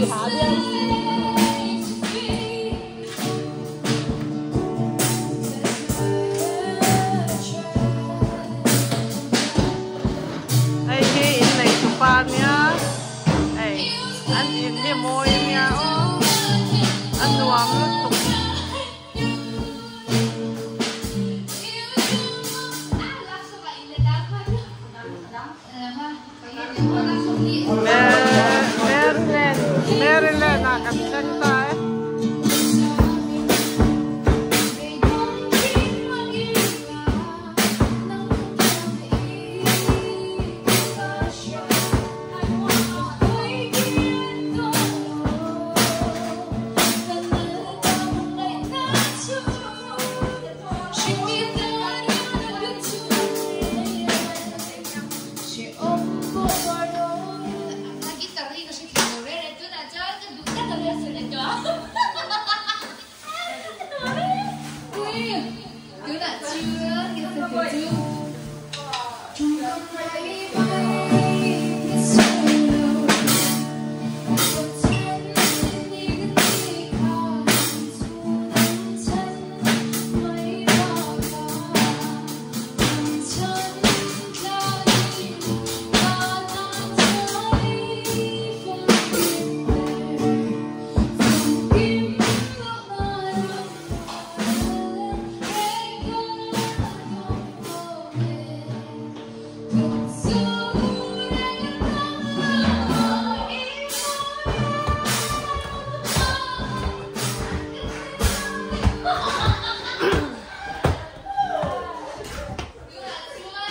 I hah viau. Hei hi innei tupa ania hei an in hi mawi ania aw a nuam lutuk. Maryland Maryland ah kan thleng ta e.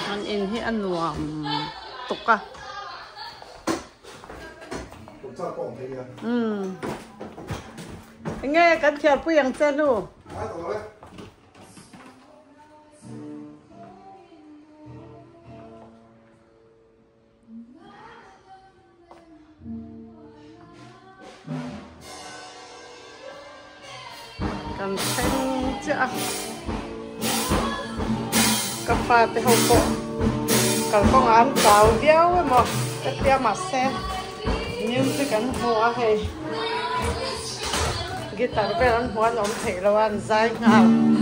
An in hi a nuam tuk a. Umm. Enge kan thiarpui ang che hnu. Kan thleng chiah a ka fate ho pawh kalkawngah an chau viau emaw ka tia mahse music an hmu a hei guitar vel an hmu a an awm theih loh a an zai nghal.